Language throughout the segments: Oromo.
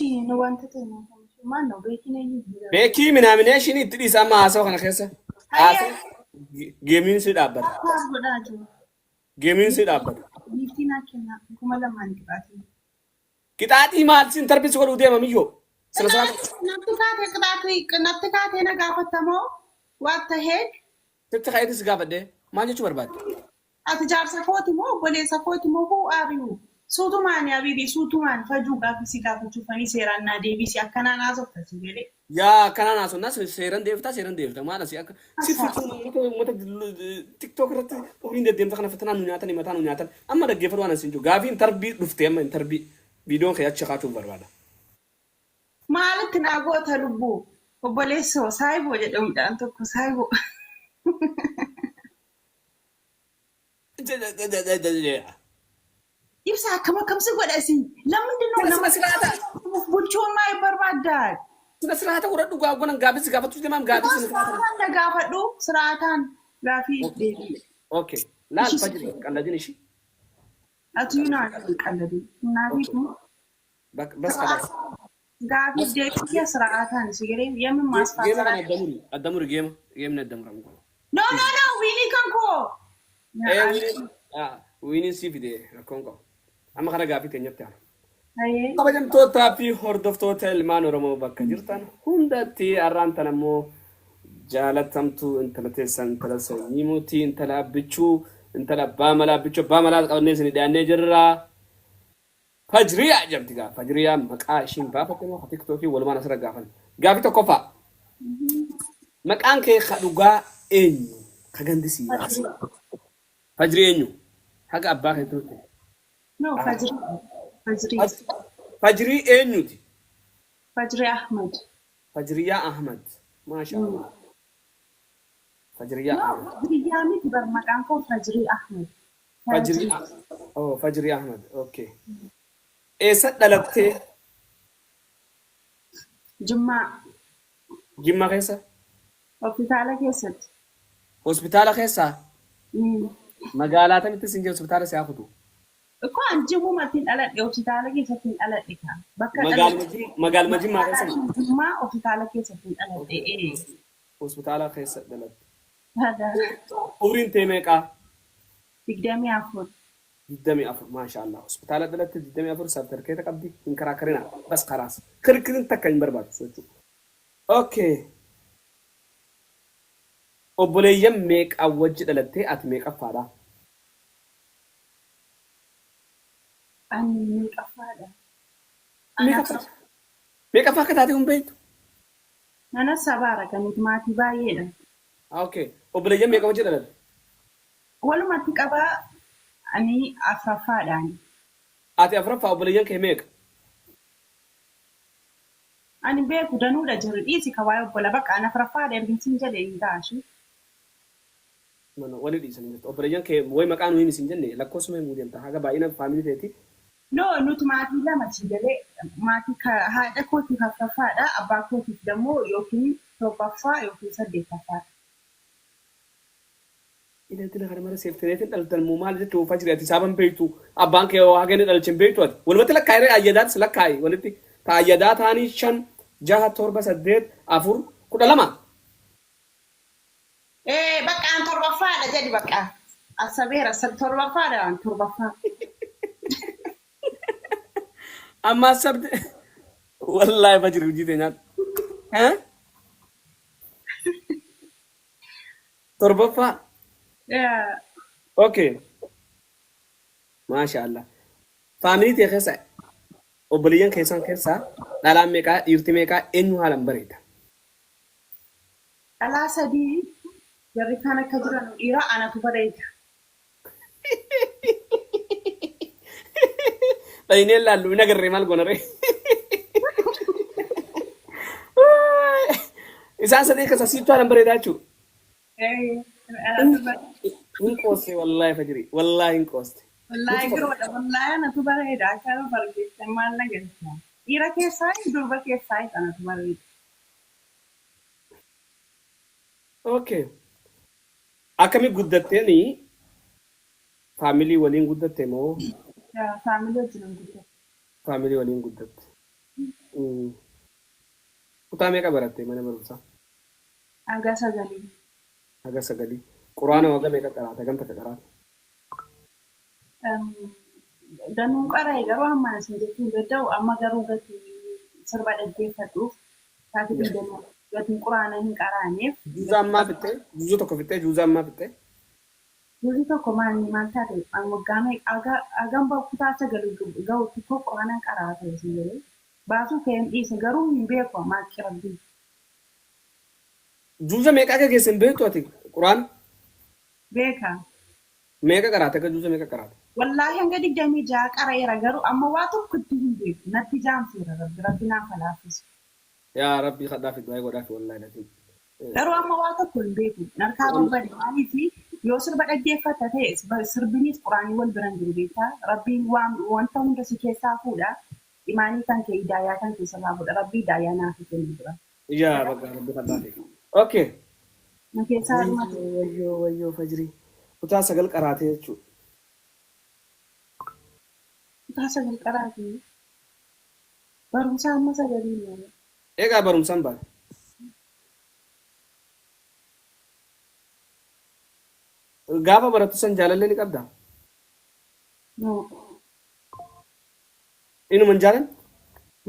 Beekii nu wanta ta'e maal ነው beekiin eenyu? Beekii minaaminee itti dhiisa amma haasawa kana keessa. Hayya. Geemiin si dhaabbata. Paas godhaa jiru. Geemiin si dhaabbata. Giiftii naa kenna 2000 qixaatii. Qixaaxii maal sin tarbisi godhuu deema miyyoo. Sina siraata. Natti kaatee qixaatii natti kaatee na gaafatamoo what the heck? Sitti ka'eetis si gaafadhe maal jechuu barbaadde? Ati jaarsa kooti moo obboleessa kooti moo who are you? Suutumaan habiibi suutumaan fajuu gaaffii si gaafachuufanii seeraan naa deebisi akkanaan haasofta si jedhe. Yaa akkanaan haasofnaa seeran deebiftaa seeran deebifta maal asii akka si fituu uummata uummata tiktok irratti umriin deddeemta kana fatanaa nu nyaatan mataa nu nyaatan amma dhaggeeffadhu waan asiin jiru gaafiin tarbii dhufte amma hin tarbii viidiyoon kee achi kaachuuf barbaada. Maalitti naa goota lubbuu obboleessoo saayiboo jedhamudhaan tokko saayiboo. Ibsa akkam akkam si godha isin lamni Sina nama siraata bulchummaa barbaaddaa. sina siraata godhadhu gaafgonan gaafis gaafachuu deemaam gaafis sina siraata. Siraataan na gaafadhu siraataan gaafii deebii. Okay laal fajri qalladin ishii. Ati naa qalladin naafiitu Bas kalas. gaafii deebii siraataan si garee yemmi Geema kana maasfaa. addamuri addamuri geema geemni addamuramu qaba. No no no wiinii kan koo. Ee wiiniin wiiniin sii fide rakkoon qabu. Amma kana gaafii teenyatti aana. Hayee. Kabajamtootaa fi hordoftoota ilmaan Oromoo bakka jirtan hundatti har'aan tan ammoo jaalatamtuu intala teessan intala sanyii mootii intala abbichuu intala abbaa malaa abbichuu abbaa malaa qabannee isin dhiyaannee jirra. Fajriyaa jedhamti gaa Fajriyaa maqaa ishiin baafatte moo tiktookii walumaan asirra gaafan. Gaafii tokkoffaa maqaan kee ka dhugaa eenyu ka gandi sii baase? Fajrii eenyu? Haga abbaa kee turte. No Fajri. Fajri. Fajrii eenyuti? Fajri Ahmad. Fajriyaa Ahmad. Maasha Allah. Fajriyaa No Ahmad. Fajriyaa miti bar maqaan koo Fajri Ahmad. Fajrii Oh, Fajrii Ahmad. Okay. Eessa dhalattee? Jimmaa. Jimma keessa? Hospitaala keessatti. Hospitaala keessaa? Magaalaa kamitti sin jedhu hospitaala si haa kutu? Ko an jimmumatti hin dhaladhe hospitaala keessatti hin dhaladhe ka. Bakka Magaaluma Jim- magaaluma Jimmaa keessa moo? Jimmaa hospitaala keessatti hin dhaladhe. Hospitaala keessa dhalatte. Haga Umriin tee meeqaa? 24. 24 maasha Allah. Hospitaala dhalatte 24 sartarkeeta qabdi hin karaakarina bas karaas. Kirkirin takka hin barbaachisu jechuudha. Okay. Obboleeyyan meeqa wajji dhalattee ati meeqaffaadha? Ani meeqaffaadha? Meeqaffaa? Meeqaffaa akka taate hin beektu? Nana sabaara kan nuti maatii baay'eedha. Okay. Obboleeyyan meeqa wajji dhalatte? Walumatti qabaa ani afuraffaadhaan. Ati afuraffaa obboleeyyan kee meeqa? Ani beeku danuudha jiru dhiisi ka waa'ee obbola bakka ani afuraffaadha ergin siin jedhe hin gaashi. Mana wali dhiisanii jirtu. Obboleeyyan kee wayi maqaa nu himi siin jenne lakkoofsuma himuu deemta. Haga baay'ina faamilii teeti. No nuti maatii lama si galee maatii haadha kootiif afuraffaadha abbaa kootiif dammoo yookiin torbaffaa yookiin saddeettaffaadha. Ila dila kana mara seeftineetiin dhaltan moo maal jechuun fajri ati saaban beektu abbaan kee haga inni dhalche hin beektu ati. Walumatti lakkaa'ee ayyadaatis lakkaa'e walitti ta ayyadaa ta'anii 5 6 7 8 4 12. Ee bakka an torbaffaadha jedhi bakka. Asabeera torbaffaadha an torbaffaa. Amma asabte wallaahi fajri hojii tee nyaadhu. Eh? Torbaffaa. Yeah. Okay. Maasha Allah. Faamilii tee keessa obboleeyyan keessan keessaa dhalaan meeqaa dhiirti meeqaa eenyu haalan bareeda? Dhalaa sadii jarri kaan akka jiran dhiira anatu bareeda. Dhaynee laallu hin agarree maal goona ree? Isaan sadii keessa siittu haalan bareedaa jechuudha. Eh, anatu bareeda. Hin qooste wallaahi fajiri wallaahi hin qooste. Wallaahi giroodha wallaahi anatu bareeda akka bargeesse maal na galcha. Dhiira keessaa durba keessaa anatu bareeda. Okay. Akkami guddatteeni faamilii waliin guddatte moo Faamilii wajjin hin guddate. faamilii waliin guddatte? Kutaa meeqa baratte mana barumsaa? Haga sagalii. Haga sagalii. Quraana waga meeqa qaraate? Hagam takka qaraate? Danuu qara'e garuu amma isin jechuu hin danda'u. Amma garuu gatii sirba dhaggeeffadhuuf sa'aatii danuu gatiin quraana hin qaraaneef. Juuza ammaa fixxee? Juuza tokko fixxee? Juuza ammaa fixxee? Juuzi tokko maal maal taate waggaa meeqa hagam kutaa sagal gahutti koo quraana qaraa ta'e isin jedhee. Baasuu ka'een dhiise garuu hin beeku amma haqqi rabbii. Juuza meeqa akka geesse hin beektu ati quraana? Beeka. Meeqa qaraate akka juuza meeqa qaraate? Wallaahi hanga 26 qara'eera garuu amma waa tokkotti hin beeku. Natti jaamseera rabbi rabbi naaf haa laaffisu. Yaa rabbii kadhaafi du'aa godhaafi wallaahi laziim. Garuu amma waa tokko hin beeku. Narkaa babbade maaliif yoo sirba dhaggeeffatta ta'e sirbinis quraanii wal bira hin jiru beektaa. Rabbiin waan wanta hunda si keessaa fuudha. Imaanii kan kee hidaayaa kan kee sirraa fuudha. Rabbii hidaayaa naaf kennu dura. Yaa bakka rabbi kadhaafi. Okay. Na keessaa dhumate. Wayyoo wayyoo fajrii. Kutaa sagal qaraatee jechuudha. Kutaa sagal qaraate. Barumsa amma sagalii malee. Egaa barumsaan baane. Gaafa barattu san jaalallee ni qabdaa? No. Inuma hin jaalanne?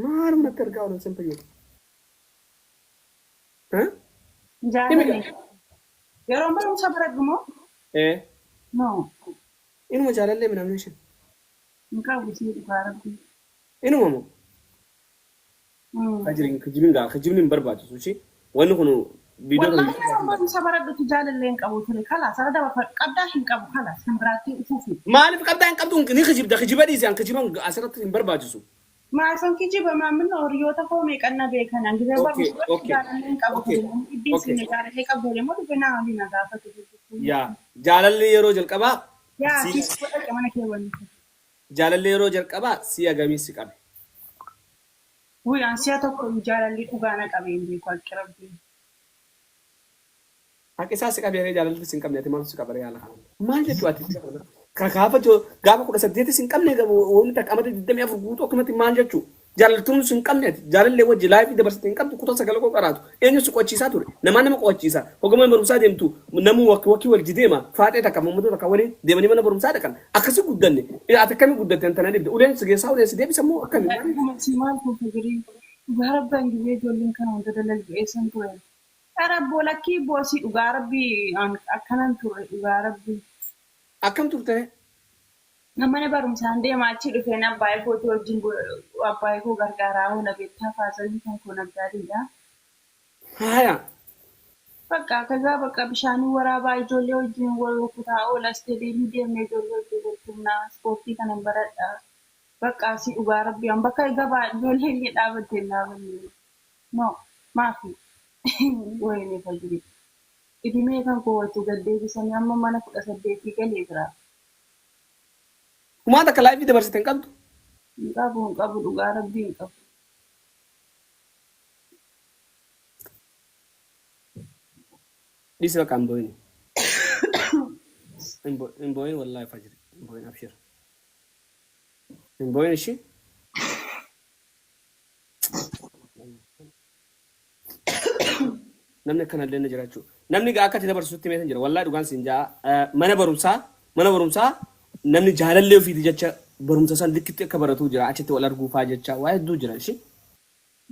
Maaluma natti argaa oolan sin fayyadu. Jaalanne. Yeroo barumsa baradhu moo? Ee. No. Inuma jaalallee minamni isheen. Hin qabu sii dhugaa rabbii. Inuma moo? Fajriin kijibin gaa kijibni hin barbaachisu ishee. Wanni kun viidiyoo kana Wallaahi yeroo barumsa baradhutti jaalallee hin qabu ture. Kalaas ara dabarfadhu. Qabdaa hin qabu kalaas kan biraatti ufuufi. Maaliif qabdaa hin qabdu ni kijibda kijiba dhiisi an kijiba asirratti hin barbaachisu. Maafan kijiba maamilli hiriyoota koo meeqan na beekan an gisee barumsa baradhu jaalallee hin qabu ture. Namni dhibbiin siin jaalallee qabdu immoo dhufe naa olii na gaafatu. Yaa jaalalli yeroo jalqabaa Yaa siis godhadhe mana kee waliin. Jaalalli yeroo jalqabaa si'a gamii si qabe? Wuy an si'a tokko iyyuu jaalalli dhugaa na qabee hin beeku haqqi rabbii. Haqi isaa si qabee ree jaalalli si hin qabne ati maaltu si qaba ree haala kanaan? Maal jechuu ati ka gaafa gaafa 18 si hin qabne wanni takka amata 24 guutuu akkamatti maal jechuu? Jaalaltuun si hin qabne ati jaalallee wajji laayifii dabarsite hin qabdu kutaa sagal koo qaraatu eenyu si qo'achiisaa ture namaa nama qo'achiisa hogama barumsaa deemtu namuu wakki wakki wajji deema faaxee takka mammadoo takka waliin deemanii mana barumsaa dhaqan akkasi guddanne ati akkamii guddatte tana dhibde uleen si geessaa uleen si deebisa moo akkami Dhuguma si maal kun fajirii dhugaa rabbi an gizee ijoolleen kana hunda dalagdu eessan ture. Ara abboo lakkii boosii dhugaa rabbi an akkanan turre dhugaa rabbi. Akkam turte? Mana barumsaan deema achi dhufeen abbaayee kootii wajjin abbaayee koo gargaaraa oola beektaa faazariin kan koo naggaadiidha. Haaya. Bakka kazaa bakka bishaanii waraabaa ijoollee wajjin wal rukutaa oola isteediyeemii deemnee ijoollee wajjin wal tumnaa ispoortii kanan baradha. Bakka asii dhugaa rabbi an bakka gabaa ijoollee illee dhaabatte hin dhaabanne. No maafi wayinee fajrii. Idimee kan koo watu gad deebisanii amma mana 18 galee jira. Humaa takka laayifii dabarsite hin qabdu. Hin qabu hin qabu dhugaa rabbii hin qabu. Dhiisi bakka hin boo'ini. Hin boo'in wallaahi fajri. Hin boo'in abshir. Hin boo'in ishii. Namni akkana illee ni jira jechuudha. Namni gaa akka itti dabarsu sitti himeetan jira. Wallaahi dhugaan siin jaa mana barumsaa namni jaalallee ofiiti jecha barumsa san likkitti akka baratuu jira. Achitti wal arguu faa jecha waa hedduu jira ishii.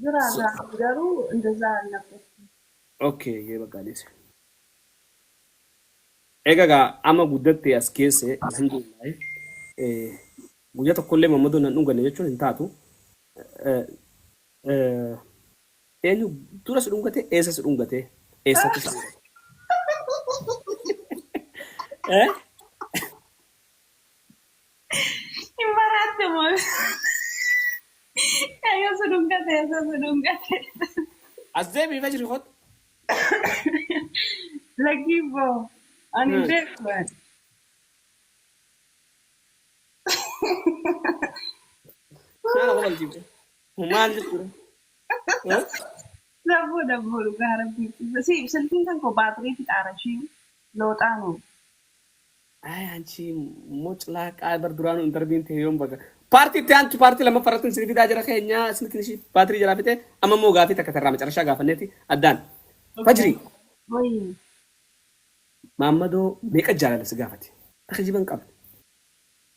Jira gaa garuu እንደዛ አልነበርኩም። Okay, gee bakka dhiise. Egaa gaa amma guddattee as keesse alhamdulillah guyyaa tokkollee mammadoon nan dhunganne jechuun hin taatu. Eenyu dura si dhungate eessa si dhungate eessatti si dhungate? Eh? Hin maraatte moo? Eessa si dhungate eessa si dhungate? As deebii fajri kot. Lakkii boo ani hin beeku. Maal kofalchiifte? Maal jechuudha? Darbuu darbuu dhugaa rabbii. Si silkiin kan koo baatirii fixaara ishii looxaanu. Ay anchi moclaaqaa bar duraanuu intarviin ta'e yoom bakka Part itti aantu part lammaffaa irratti isin fidaa jira keenya isinitti ishii baatirii jalaa fite amma immoo gaafii takka tarraa macarashaa gaafanneeti addaan. Fajrii. Wayii. Maammadoo meeqa jaalala si gaafate? Akka jiban qabne.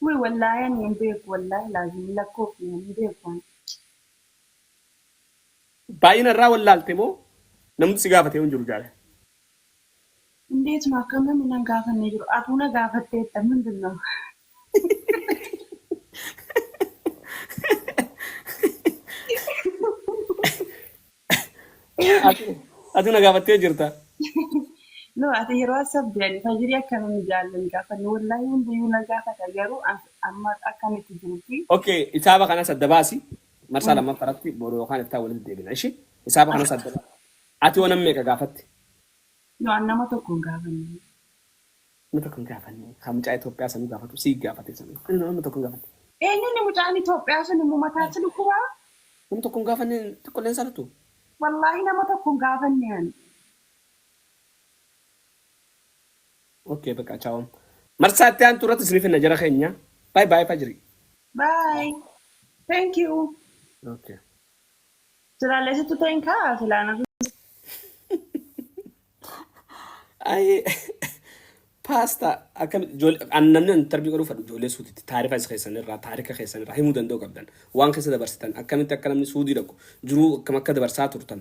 Wuy wallaahi ani hin beeku, wallaahi laazim lakkoofne hin beeku ani. Baay'ina irraa wallaalte moo namni si gaafate hin jiru jaalala? እንዴት ነው akkam namni nan gaafanne jiru? Atuu na gaafatteetta ምንድን ነው? Ati na gaafattee jirta. No, ati yeroo asabde ani Fajrii akkamiin jaallan gaafanne, wallaahi hundayyuu na gaafata, garuu amma akkamitti jirutti. Okay, isaaba kanas adda baasi. Marsaa lammaffaa irratti boru yookaan iftaa walitti deebina. Ishi isaaba kanas adda baasi. Ati yoo nama meeqa gaafatte? No, an nama tokko hin gaafanne. Nama tokko hin gaafanne. Kan mucaa Itoophiyaa sanuu gaafatu sii gaafate sanuu. Nama tokko hin gaafanne. Eenyuun mucaan Itoophiyaa sun immoo mataatti dhukkubaa? Nama tokko hin gaafanne, xiqqolleen saalatu. Wallaahi nama tokko hin gaafanne ani. Okay, bakka ciao. Marsaa itti aantu irratti isiniif hinna jara keenya. Bye bye, Fajri. Bye. Thank you. Okay. Silaalee sitti ta'in kaa silaana. Ay, paasta akkam ijoollee an namni interview godhuu fedhu ijoollee suutitti taarifa isa keessan irraa taarika keessan irraa himuu danda'u qabdan, waan keessa dabarsitan, akkamitti akka namni Suudii dhaqu, jiruu akkam akka dabarsaa turtan,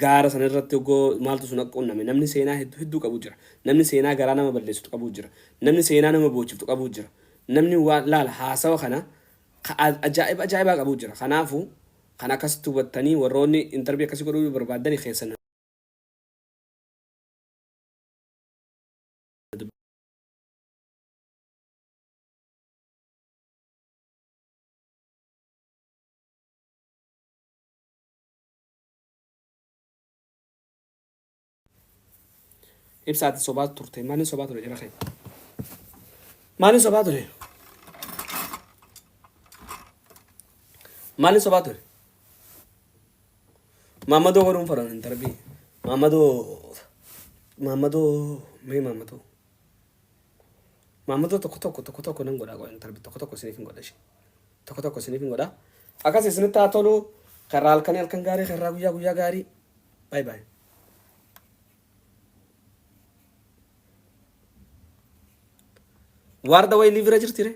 gaara sana irratti ogoo maaltu sun akka qunname. Namni seenaa hedduu hedduu qabu jira, namni seenaa garaa nama balleessitu qabu jira, namni seenaa nama boochiftu qabu jira, namni waan laala haasawa kana ka ajaa'iba ajaa'ibaa qabu jira. Kanaafuu kan akkasitti hubattanii warroonni interview akkasii godhuu barbaaddanii keessan ibsaati. Sobaa turte. Maaliin sobaa ture jira keenya? Maaliin sobaa ture? Maaliin sobaa ture? Maammadoo godhuun fadhan interview. Maammadoo, Maammadoo, mee Maammadoo, Maammadoo tokko tokko tokko tokko nan godhaa godha interview tokko tokko isiniif hin godha, ishee tokko tokko isiniif hin godha. Akkas isinitti haa tolu. Karraa halkanii halkan gaarii, karraa guyyaa guyyaa gaarii. Bye bye. Waarda wayi live irra jirti re.